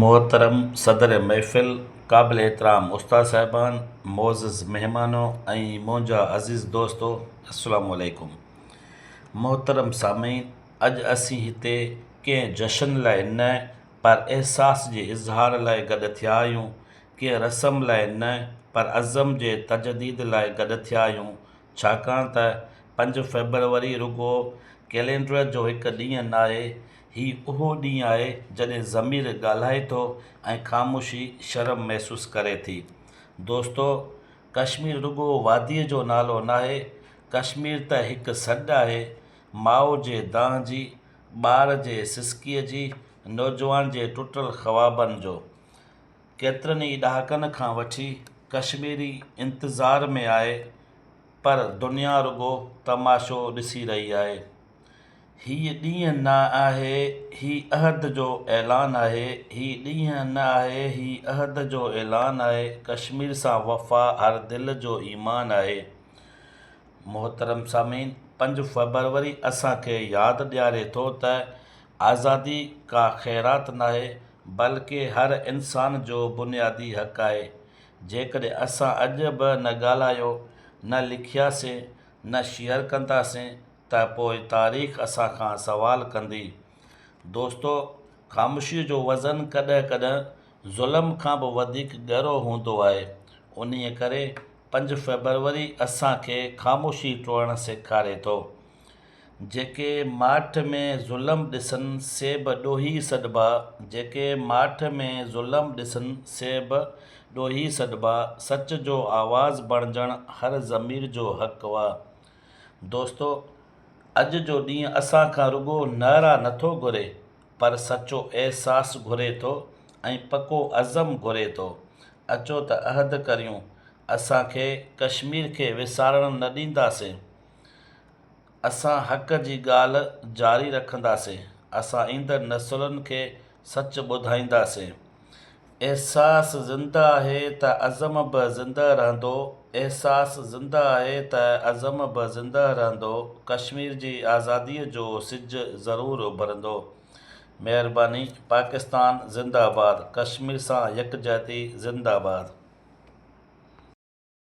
محترم صدر محفل، قابل احترام استاد صاحبان، معزز مهمانو ۽ منهنجا عزيز دوستو السلام عليڪم. محترم سامعين اڄ اسين هتي ڪنهن جشن لاء نه پر احساس جي اظهار لاء گڏ ٿيا آهيون، ڪنهن رسم لاء نه پر عزم جي تجديد لاء گڏ ٿيا آهيون، ڇاڪاڻ ته پنج فيبروري رڳو ڪئلينڊر جو هڪ ڏينهن ناهي، هي اهو ڏينهن آهي جڏهن ضمير ڳالهائي ٿو ۽ خاموشي شرم محسوس ڪري ٿي. دوستو! ڪشمير رڳو واديء جو نالو ناهي، ڪشمير ته هڪ سڏ آهي، ماء جي دانهن جي، ٻار جي سسڪيء جي، نوجوان جي ٽٽل خوابن جو. ڪيترن ئي ڏهاڪن کان وٺي ڪشميري انتظار ۾ آهي پر دنيا رڳو تماشو ڏسي رهي آهي. هي ڏينهن نه آهي هي عهد جو اعلان آهي، هي ڏينهن نه آهي هي عهد جو اعلان آهي، ڪشمير سان وفا هر دل جو ايمان آهي. محترم سامعين پنج فيبروري اسان کي ياد ڏياري ٿو ته آزادي ڪا خيرات ناهي بلڪه هر انسان جو بنيادي حق آهي. جيڪڏهن اسان اڄ به نه ڳالهايو، نه لکياسين، نه شيئر ڪنداسين ته پوء تاريخ اسان کان سوال ڪندي. دوستو! خاموشيء جو وزن ڪڏهن ڪڏهن ظلم کان به وڌيڪ ڳرو هوندو آهي. انهيء ڪري پنج فيبروري اسان کي خاموشي ٽوڙڻ سيکاري ٿو. جيڪي ماٺ ۾ ظلم ڏسن سي به ڏوهي سڏبا، جيڪي ماٺ ۾ ظلم ڏسن سي به ڏوهي سڏبا، سچ جو آواز بڻجڻ هر ضمير جو حق آ. دوستو! اڄ جو ڏينهن اسان کان رڳو نعرا نٿو گهري پر سچو احساس گهري ٿو ۽ پڪو عزم گهري ٿو. اچو ته عهد ڪريون، اسان کي ڪشمير کي وسارڻ نه ڏينداسين. اسان حق جي ڳالهه جاري رکنداسين، اسان ايندڙ نسلن کي سچ ٻڌائينداسين. احساس زنده آهي ته عزم به زنده رهندو، احساس زنده آهي ته عزم به زنده رهندو، ڪشمير جي آزاديء جو سج ضرور اڀرندو. مهرباني، پاڪستان زنده آباد، ڪشمير سان يڪجهتي زنده آباد.